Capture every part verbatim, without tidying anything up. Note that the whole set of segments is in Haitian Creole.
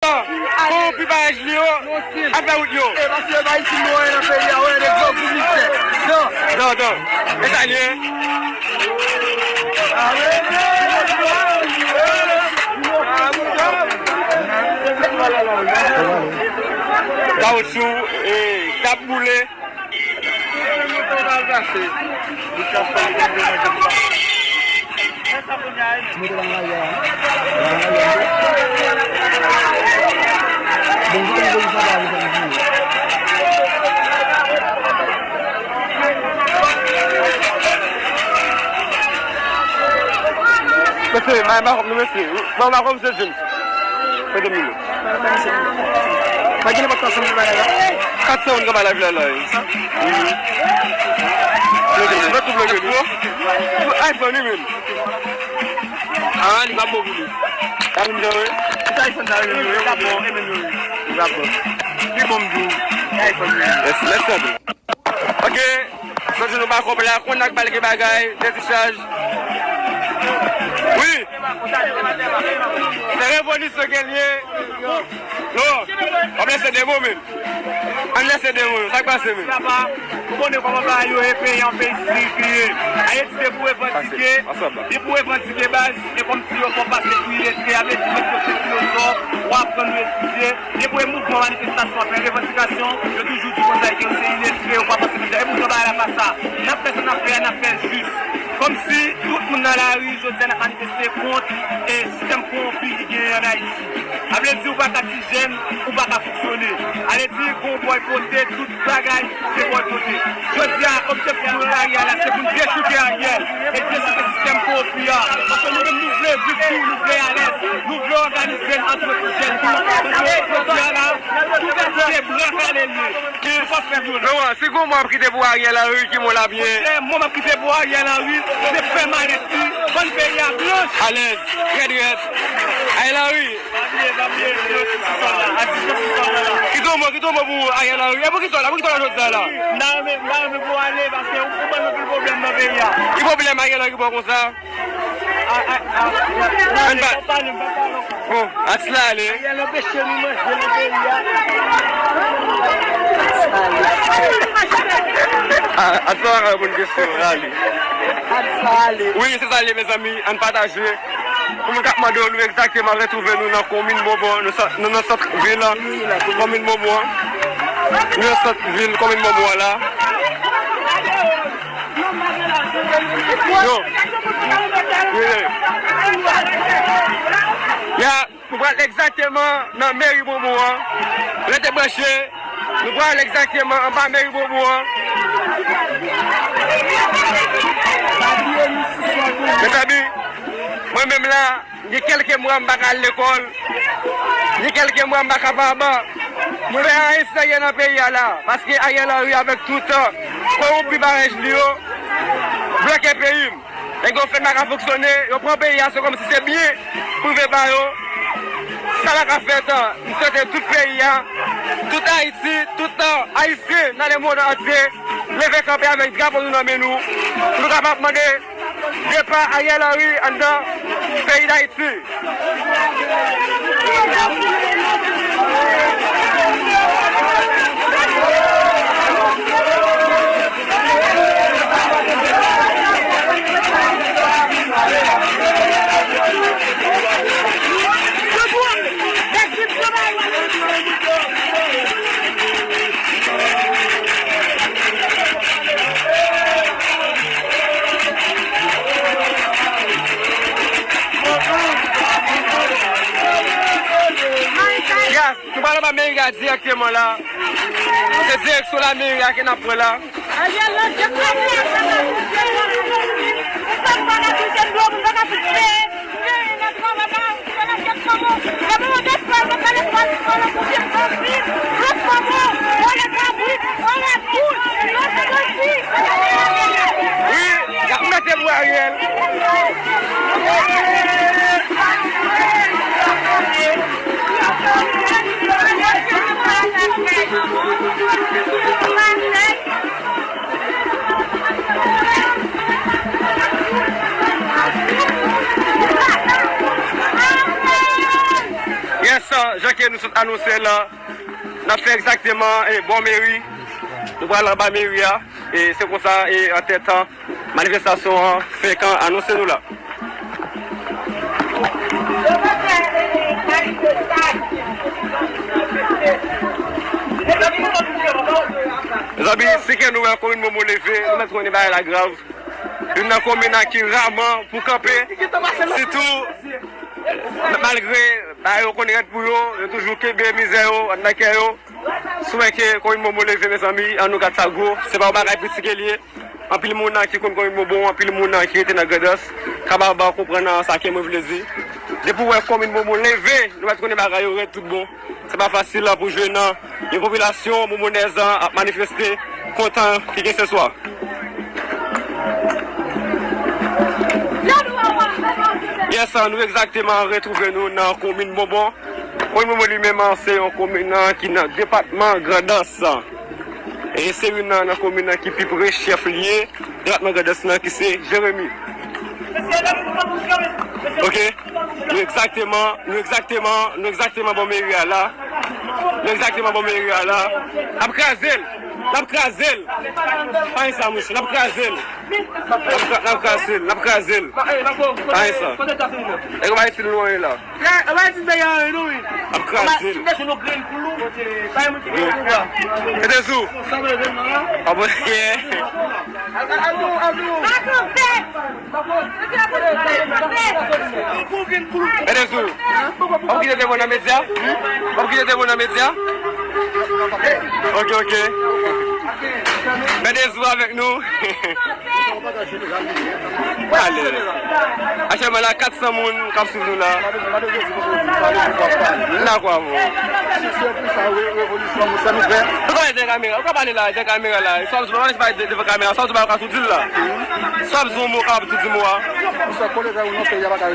Kòwonpi barèj li yo ap fè wout yo. E paske yo pa itil nou anyen nan peyi a, wè, nèg yo pou misè. Non. Non, non. E sa l ye. Kawotchou, e, k ap boule. Mesye, ma, ma, mesye, ma, ma, mesye James. Mete m nimewo. Pa gen nenpòt kat san moun nan live la. Kat san moun nan live la, la, wi. Mhm. Mete m, mete m, mete m. iPhone, wi, menm. Ah, li pa bon pou li. Sa vin jan, wi. Ti iPhone sa, wi, wi, wi, li pa bon, wi, wi. Li pa bon. Li bon, m di w. iPhone, wi. Yes, let's go. Ok, santi nou pa konplè, konn ak bal gen bagay, dechaj. Wi! Se revolisyon ke l ye. Non, w ap lese de mo, men. Ann lese de mo, sa k pase, men? Papa, ou konnen kòman bagay yo ye, peyi an, peyi sirikile. Ayiti se pou revandike, li pou revandike baz, e kòmsi yo fè w pase pou iletre, a vle di, menm ke w se filozòf, w aprann, w etidye, depi mouvman, manifestasyon, fè revandikasyon, yo toujou di konsa ke yo se iletre, yo pa panse konsa. E poutan bagay la pa sa. N ap fè sa n ap fè a, n ap fè l jis. Kòmsi tout moun nan lari, jodi a, n ap manifeste kont, e, sistèm kowonpi ki genyen ann Ayiti. A vle di, ou pa ka ti jèn, ou pa ka fonksyone. A vle di, gon bòykote, tout bagay, se bòykote. Jodi a, objektif nou nan lari a la, se pou n dechouke Ariel e dechouke sistèm kowonpi a. Paske nou menm, nou vle viv tou, nou vle alèz, nou vle òganize n ant nou ti jèn tou. Paske jodi a la, tout se bra kale l ye. Nou p ap fè vyolans. Non, si gon mo ap kite pou Ariel Henry, ki mo l ap ye? Monchè, mo m ap kite pou Ariel Henry, se fè malèt li, rann peyi a blanch. Alèz, rèd, rèd. Ariel Henry. Pa bliye, pa bliye, yo sou sòl la. Atis yo sou sòl la. Kite yon mo, kite yon mo pou Ariel Henry. E pou ki sòl la? Pou ki sòl la jodi a la? M ta renmen, m ta renmen pou w ale, paske ou, ou ban nou anpil pwoblèm nan peyi a. Ki pwoblèm Ariel Henry ba w konsa? A, a, a, a, ann pa pale, m pa pale ankò. Bon, atis la ale. Ariel anpeche nou manje nan peyi a. Atis la ale. A, atis la pa ka reponn kesyon, ale. Atis la ale. Wi, se sa l ye, mezanmi, ann pataje. Pou moun k ap mande w, nou egzakteman retwouve nou nan komin Bonbon, nou sa, nou nan sant vil, komin Bonbon an. Nou nan sant vil, komin Bonbon an la. Yo. Ye. Ya, nou pral egzakteman nan meri Bonbon an. Rete branche. Nou pral egzakteman anba meri Bonbon an. Mezanmi, mwen menm la, gen kèlke mwa m pa ka al lekòl. Gen kèlke mwa m pa ka pa anba. Mwen fè anyen serye nan peyi a la. Paske Ariel Henry avèk tout kowonpi barèj li yo bloke peyi m. Nèg yo fè n pa ka fonksyone, yo pran peyi a, se kòmsi se byen prive pa yo. Sa pa ka fèt, m swete tout peyi a, tout Ayiti, tout Ayisyen nan lemonn antye leve kanpe avèk drapo nou nan men nou, pou nou kapab mande depa Ariel Henry anndan peyi Dayiti. Yes, nou pral anba meri a dirèkteman la. Se direksyon lameri a ke n ap pran la. Wi, y ap mete pou Ariel. Yes, sir. Jan ke nou sot anonse l, n ap fè egzakteman e bò meri. Nou pral anba meri a. E se konsa e antèt manifestasyon an fenk anonse nou la. Mezanmi, si ke nou wè komin Momo leve, nou mèt konnen bagay la grav. Youn nan komin ki raman pou kanpe, sitou malgre bagay yo konn rèd pou yo, yo toujou kenbe mizè yo anndan kè yo. Si w wè ke komin Momo leve, mezanmi, ann nou gad sa gwo. Se pa yon bagay piti ke l ye. Anpil moun ki konn komin Momo, anpil moun ki rete nan Grandans, kapab konprann sa ke mwen vle di. Depi w wè komin Momo leve, nou mèt konnen bagay yo rèd tout bon. Se pa fasil pou jwenn yon popilasyon momonèz ap manifeste kontan ki gen se swa. Yes, nou egzakteman retwouve nou nan komin Bonbon. Komin Bonbon li menm se yon komin ki nan depatman Grandans. E se youn nan, nan komin ki pi pre chèf lye depatman Grandans nan ki se Jeremi. Ok? Nou egzakteman, nou egzakteman, nou egzakteman bò meri a la. Nou egzakteman bò meri a la. N ap kraze l. N ap kraze l. Pa gen sa, mouche. N ap kraze l. N ap kra-, n ap kraze l. N ap kraze l. Pa gen sa. E kòman e ti nou an la? N ap kraze l. Mete sou. Abòne. Mete sou. W ap kite telefòn nan medya? W ap kite telefòn nan medya? Ok, ok. Mete sou avèk nou. Ale. Aktyèlman la, kat san moun k ap swiv nou la. M dakò avè w. Ou ka pale de kamera, ou ka pale la, de kamera la. Sa w di, pa pale devan kamera, sa w di, pa ka tou di l la. Sa w di, yon mo, ou ka tou di mo a. Ok, byen, pa ka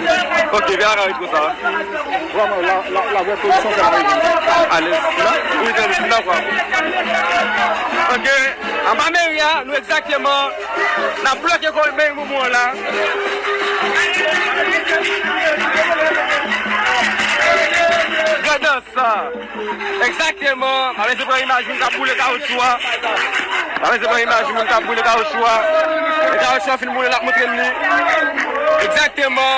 ret konsa. Vrèman, la, la, la vrè pozisyon, se la revolision. Ale, la, wi, m dakò. Ok, anba meri a, nou egzakteman, n ap bloke kò meri Bonbon an la. Grandans. Sa. Egzakteman. M ap eseye pran imaj moun k ap boule kawotchou a. M ap eseye pran imaj moun k ap boule kawotchou a. E kawotchou a fin boule, l ap montre n li. Egzakteman.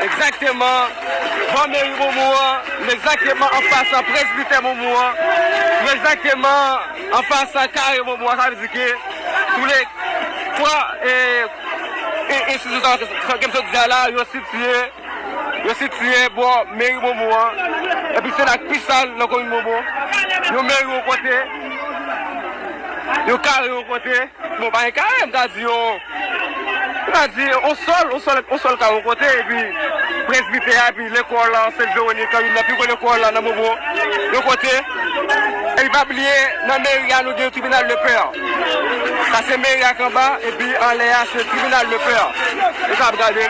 Egzakteman. Bò meri Bonbon an. M egzakteman anfas presbitè Bonbon an. M egzakteman anfas kare Bonbon an. Sa vle di ke tou le twa, e, e, enstitisyon sa ke, ke m sot di a la, yo sitiye Yo sitiye bò meri Bonbon an. Epi se la k pi sal nan komin Bonbon. Yon meri yon kote. Yon kare yon kote. Bon, pa yon kare, m ka di yon, m ka di yon sòl, yon sòl, yon sòl kare yon kote. Epi presbitè a, epi lekòl Sent Vewonik, youn nan pi gwo lekòl nan Bonbon, yon kote. Epi pa bliye, nan meri a, nou gen tribinal de pè. Sa se meri ak anba, epi anlè a, se tribinal de pè. E sa ap gade.